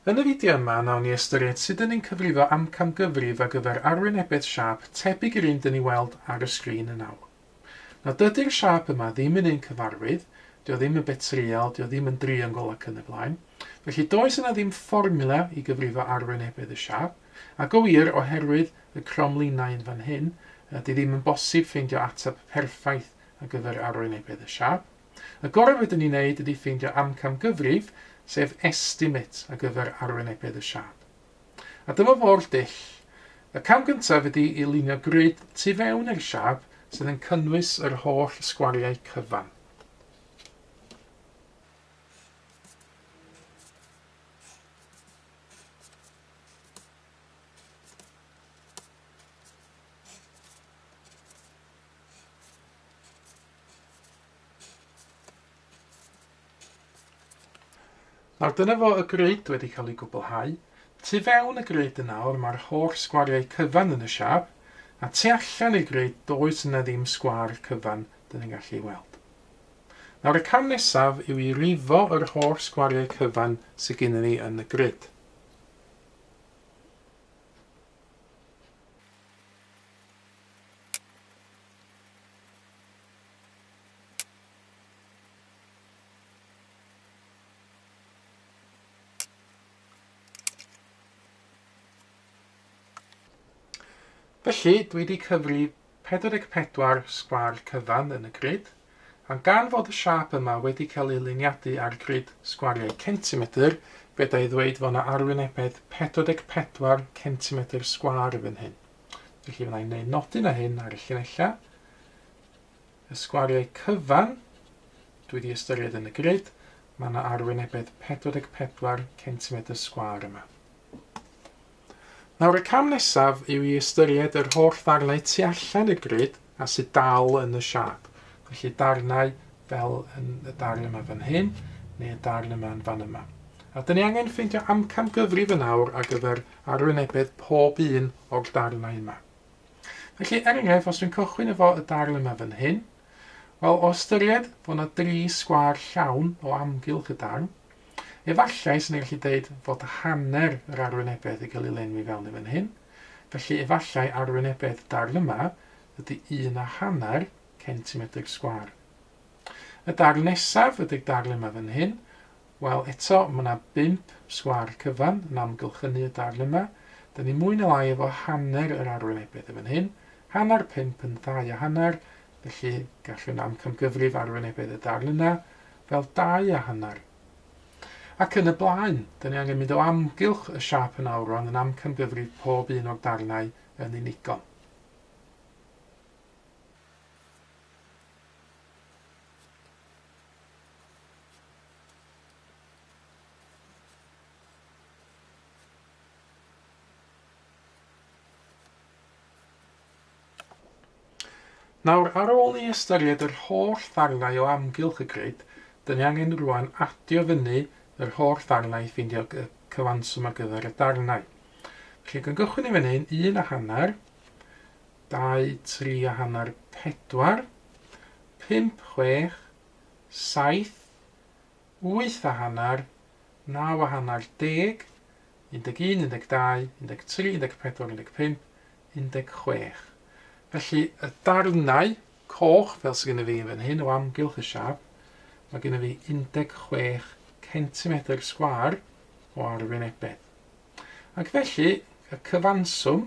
Yn y fideo yma, nawn ni ystyried sut 'dyn ni'n cyfrifo amcangyfrif ar gyfer arwynebedd siâp tebyg i'r un 'dyn ni weld ar y sgrin yn awr. Nawr dydy'r siâp yma ddim yn un cyfarwydd, dio ddim yn betryal, dio ddim yn driongl ac yn y blaen. Felly does yna ddim fformiwla i gyfrifo arwynebedd y siâp, a go wir oherwydd y cromlinau yn fan hyn, di ddim yn bosib ffeindio ateb perffaith ar gyfer arwynebedd y siâp. Y gorau fedrwn ni wneud ydy ffeindio amcangyfrif, sef estimate ar gyfer arwynebedd y siâp. A dyma fo'r dull. Y cam gyntaf ydy i lunio grid tu fewn i'r siâp sydd yn cynnwys yr holl sgwariau cyfan. Nawr dyna fo y grid wedi cael ei gwblhau. Tu fewn y grid yn awr mae'r holl sgwariau cyfan yn y siâp, a tu allan i'r grid does yna ddim sgwâr cyfan dyn ni'n gallu ei weld. Nawr y cam nesaf yw i rifo yr holl sgwariau cyfan sydd gennym ni yn y grid. Felly, dwi wedi cyfri 44 sgwâr cyfan yn y grid, a gan fod y siâp yma wedi cael ei luniadu ar grid sgwariau centimetr, fedra i ddweud fod yna arwynebedd 44 centimetr sgwâr yn fan hyn. Felly fydda i'n gwneud nodyn o hyn ar y llinellau. Y sgwariau cyfan dwi wedi ystyried yn y grid, mae yna arwynebedd 44 centimetr sgwâr yma. Nawr y cam nesaf yw i ystyried yr holl ddarnau tu allan i'r grid a sydd dal yn y siâp. Felly darnau fel yn y darn yma fan hyn, neu y darn yma yn fan yma. A dyn ni angen ffeindio amcangyfrif yn awr ar gyfer arwynebedd pob un o'r darnau yma. Felly, er enghraifft, os dwi'n cychwyn efo y darn yma fan hyn, wel, o ystyried fod yna dri sgwâr llawn o amgylch y darn, efallai sy'n ni'n gallu deud fod hanner yr arwynebedd yn cael ei lenwi fewn i fan hyn. Felly efallai arwynebedd darn yma ydy 1.5 centimetr sgwâr. Y darn nesaf ydy'r darn yma fan hyn. Wel, eto, mae yna 5 sgwâr cyfan yn amgylchynu y darn yma. Dyn ni mwy neu lai efo hanner yr arwynebedd yn fan hyn. Hanner 5 yn 2.5, felly gallwn amcangyfrif arwynebedd y darn yna fel 2.5. Ac yn y blaen, dyn ni angen mynd o amgylch y siâp yn awr rwan yn amcangyfrif pob un o'r darnau yn unigol. Nawr, ar ôl ni ystyried yr holl ddarnau o amgylch y grid, dyn ni angen rwan adio fyny yr holl ddarnau i ffeindio y cyfanswm ar gyfer y darnau. Felly, gan gychwyn i fan hyn, 1.5, 2, 3.5, 4, 5, 6, 7, 8.5, 9.5, 10, 11, 12, 13, 14, 15, 16. Felly, y darnau coch, fel sydd gennym fi yn fan hyn, o amgylch y siâp, mae gennym fi 16 centimetr sgwâr o arwynebedd. Ac felly, y cyfanswm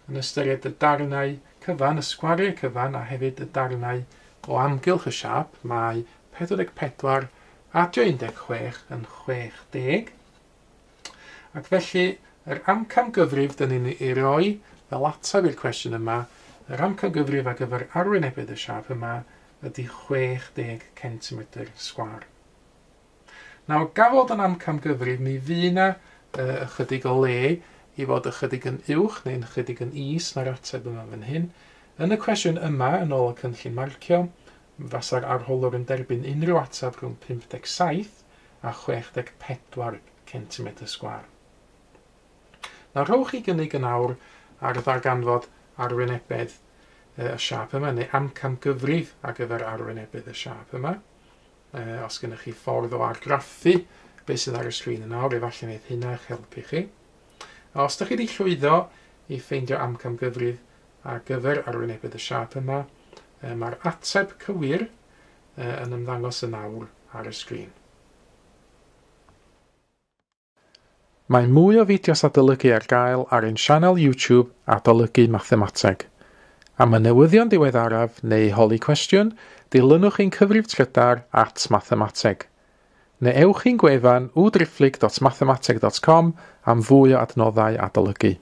yn ystyried y darnau cyfan, y sgwariau cyfan, a hefyd y darnau o amgylch y siâp, mae 44 adio 16 yn 60. Ac felly, yr amcangyfrif dyn ni'n ei roi fel ateb i'r cwestiwn yma, yr amcangyfrif ar gyfer arwynebedd y siâp yma ydy 60 centimetr sgwâr. Nawr, gan fod yn amcangyfrif, mi fydd yna ychydig o le i fod ychydig yn uwch neu'n ychydig yn is na'r ateb yma fan hyn. Yn y cwestiwn yma, yn ôl y cynllun marcio, fasa'r arholwr yn derbyn unrhyw ateb rhwng 57 a 64 centimetr sgwâr. Nawr, rhowch chi gynnig yn awr ar ddarganfod arwynebedd y siâp yma, neu amcangyfrif ar gyfer arwynebedd y siâp yma. Os gennych chi ffordd o argraffu beth sydd ar y sgrin yn awr, efallai wneud hynna eich helpu chi. A os ydych chi wedi llwyddo i ffeindio amcangyfrif ar gyfer arwynebedd y siâp yma, mae'r ateb cywir yn ymddangos yn awr ar y sgrin. Mae mwy o fideos adolygu ar gael ar ein sianel YouTube Adolygu Mathemateg. Am y newyddion diweddaraf neu holi cwestiwn, dilynwch ein cyfrif trydar @mathemateg. Neu ewch i'n gwefan www.mathemateg.com am fwy o adnoddau adolygu.